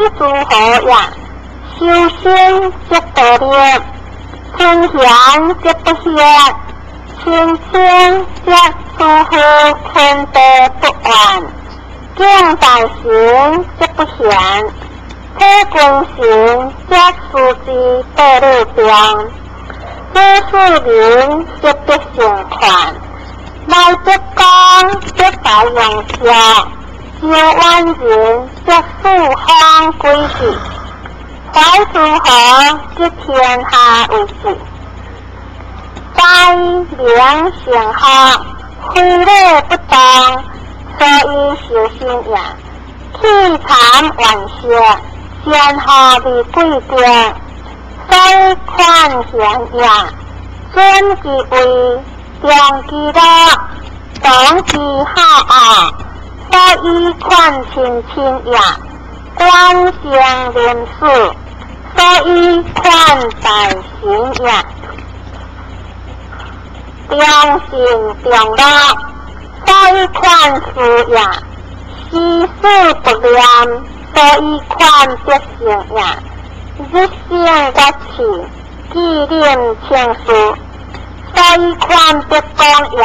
諸侯也。修身則道立，親賢則不歇，親親則諸侯天地不怨，敬大臣則不賢，體君臣則事之道理中，知庶民則得成權，乃德公則大用孝，修遠人則四方歸志，懷諸侯則天下為治。在明成學，非禮不當，所以修身也。棄讒怨色，先後而貴德，所以寬賢也。尊其位，重其樂，當其孝愛，所以寬親親也。觀聖人事，所以寬大臣也。忠信重樂，所以寬事也。思事不念，所以寬德性也。日省月氣，紀念青事，所以寬德公也。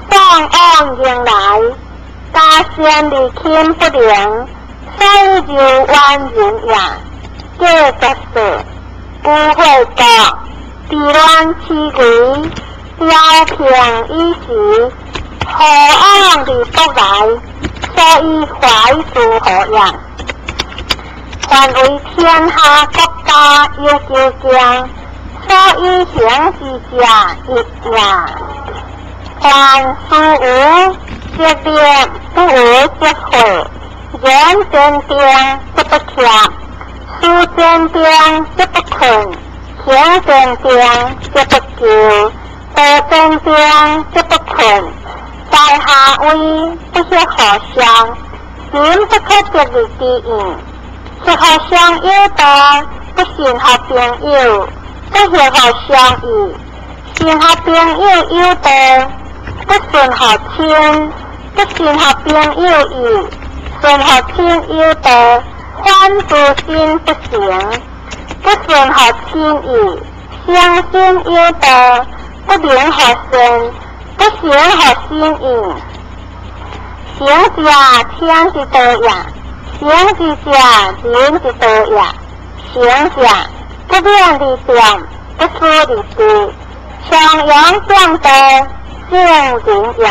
喪往迎來，加善而親不能，所以柔遠人也。過十歲，不會國，治亂其危，調平以時，何往而不來？所以懷諸侯也。凡為天下國家有求將，所以行之者一也。凡事無則滅，不為則廢。言堅定則不怯，事堅定則不困，行堅定則不疚，道堅定則不困。在下位不可互相，心不可得而知應。協互相有道，不信合朋友，不協互相義。信合朋友有道，不信合親，不信合朋友義。信合親有道，反諸心不誠，不信合親義。相信有道，不能合善，不行合心意。行者天之道也，行之者人之道也。行者不勉而變，不思而知，長陽正道，正人也。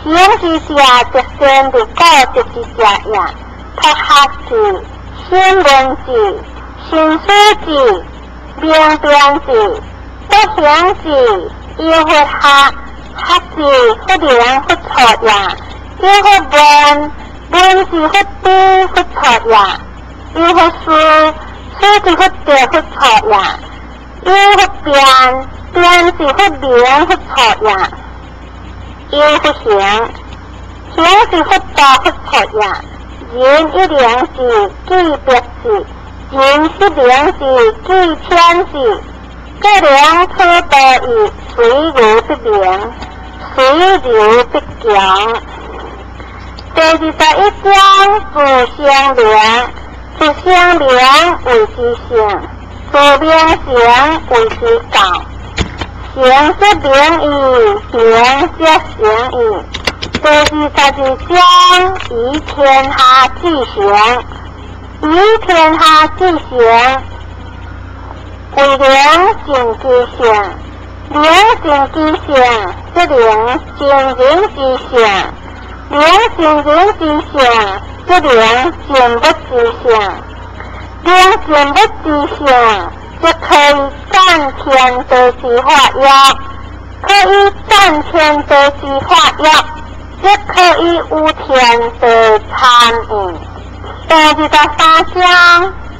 行之者則善而固執之者也。朴學智，審問智，深思智，明辨智，德行智，有佛學，學之弗能弗錯也。有佛問，問之弗知弗錯也。有佛思，思之弗得弗錯也。有佛辯，辯之弗明弗錯也。有佛行，行之弗道弗錯也。人一良知，記百智；人十良知，記千智。各良處道義，隨流不明，隨流不強。第21章，自生明，自生明謂之性，自明成謂之道。成則明矣，明則成矣。第22章，以天下至誠，以天下至誠，為明盡其性，明盡其性，則能盡人之性；明盡人之性，則能盡物之性；明盡物之性，則可以贊天地之法也。可以贊天地之法也，則可以與天地參應。第23章，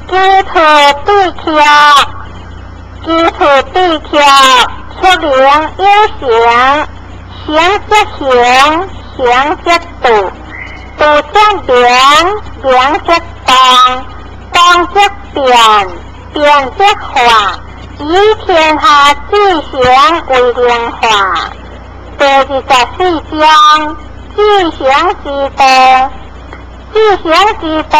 舉措對策，舉措對策，出名有形，形則形，形則道，道則明，明則動，動則變，變則化，以天下至誠為靈化。第24章，至誠之道，至誠之道。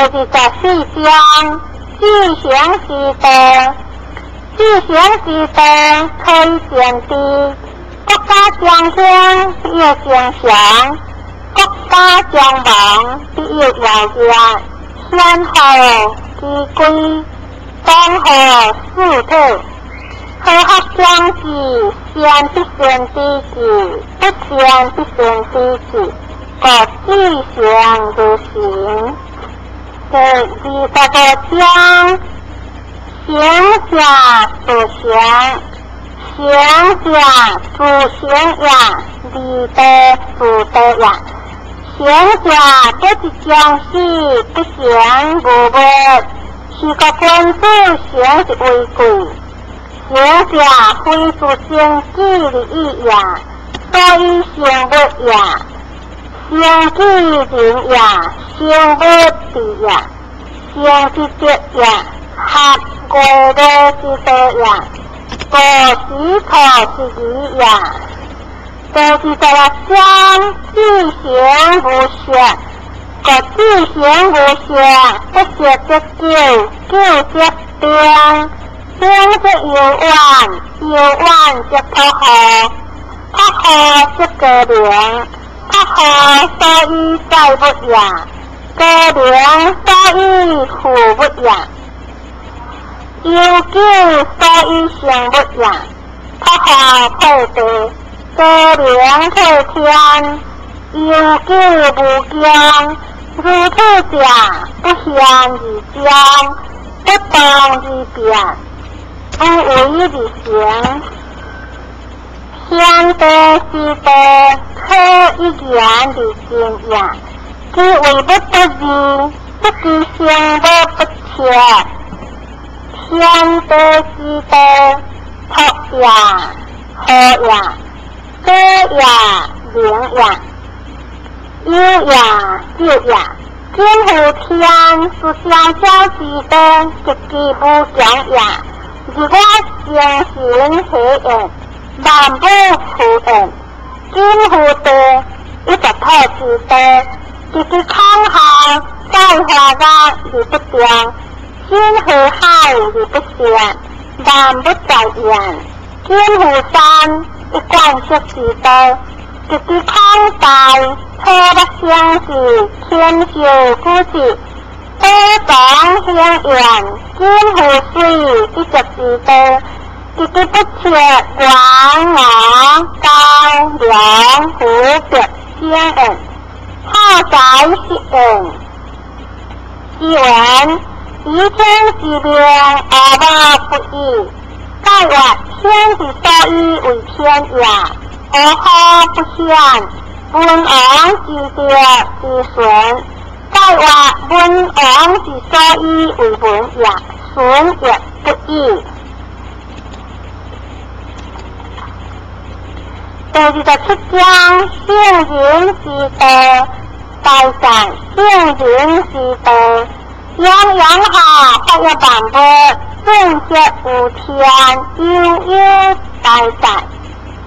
24章，至行之道，至行之道可以見知，國家將興必有精祥，國家將亡必有妖孽。顯號之規，當何四體？和合相聚，善必先知己，不善必先知己，故至行如行。第25章，行者自行，行者自行也，離道自道也。行者不知將死，不行無物，是故君子行之為貴。行者非自生己而已也，所以生物也。生己人也，生物地也，生之德也，合五樂之道也，故時土之義也。第26章，至行無息，故至行無息，不息則久，久則丁，丁則悠遠，悠遠則朴厚，朴厚則高明，朴厚所以載物也，高明所以賦物也，悠久所以生物也，朴厚破地，高明破天，悠久無窮，如此者不顯而彰，不動而變，無為而成。天地之道，可以言而盡也。其為物不仁，不知生物不切。天地之道，朴也，和也，高也，明也，悠也，久也。今乎天之小小之道，極其無窮也。日我精神體驗，萬物敷衍。今乎地，一十土之道，及其康孝，載華樂而不動，深河海而不泄，萬物在焉。今乎山，一貫色之道，及其康大，土木相濟，天秀古迹，寶藏興焉。今乎水，一濁之道，及其不切，王敖高梁湖北相應，好宅適應。其文以天之命，而物不已。蓋曰天之所以為天也，而何不顯？文王之德之順。蓋曰文王之所以為文也，順亦不已。第27章，聖人之道，大善聖人之道，洋洋下發一萬物，正則無天，悠悠大善。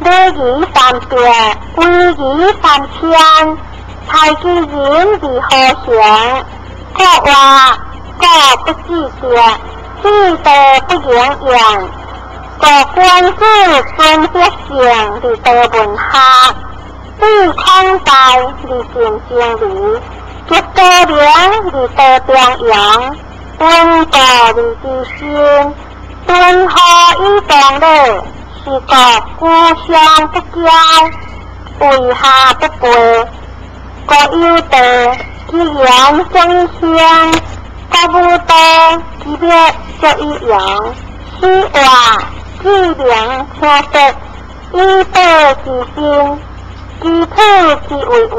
禮儀三百，威儀三千，太極人而何行？故曰：故不計者，至道不言言。故君子尊德性而道文學，對康大而盡精微，極高明而道中庸，敦道而知心，敦厚以當禮，是故居上不驕，為下不卑。故有道，其言將以興；故無道，其滅將以亡。此話至明聽說，以道之心，其土之為無。